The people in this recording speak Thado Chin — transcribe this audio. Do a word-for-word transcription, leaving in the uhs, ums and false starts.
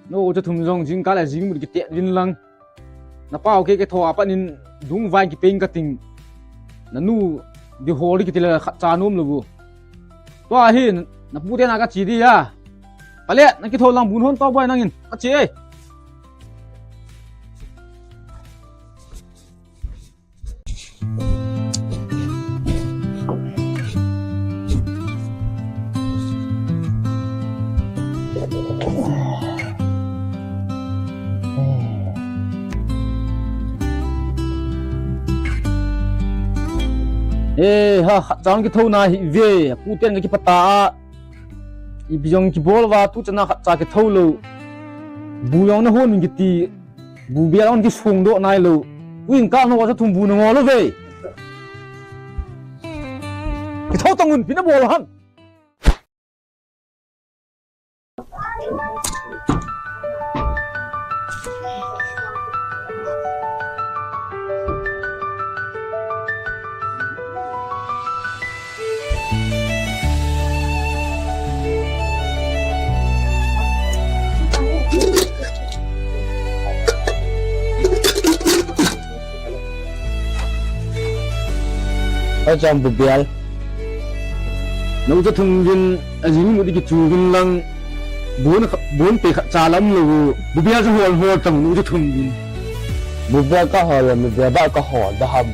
Nao cha thum jong jingkah le jing mut kiti vin lang. Napa u kei kitho a pat in dung vai kipeng kating. Nanu di hol di kiti le khat cha nom lou bu. Tua hi napu te na kache di a. Pale, nakitho lang bun hon to boi nangin. Kache e. E, ha, khat cha kitho na hi ve, pu ten kakipah ta a. Ipi jong kibol uva tu chana khat cha kitho lou. Bu jong nahon kiti. Bu bia jong kisung doh nai lou. Tuin ka nao cha thum bu nangol uve. Kitho tang un, ipi nabol ham. Acham bu bial. Nao cha thum vin, ajing mut di kichu vin lang. Bun kha-, bun pe khat cha lam lou. Bu bial cha hol hol tang nao cha thum vin. Bu bial kahol, bu bial ba kahol da ham.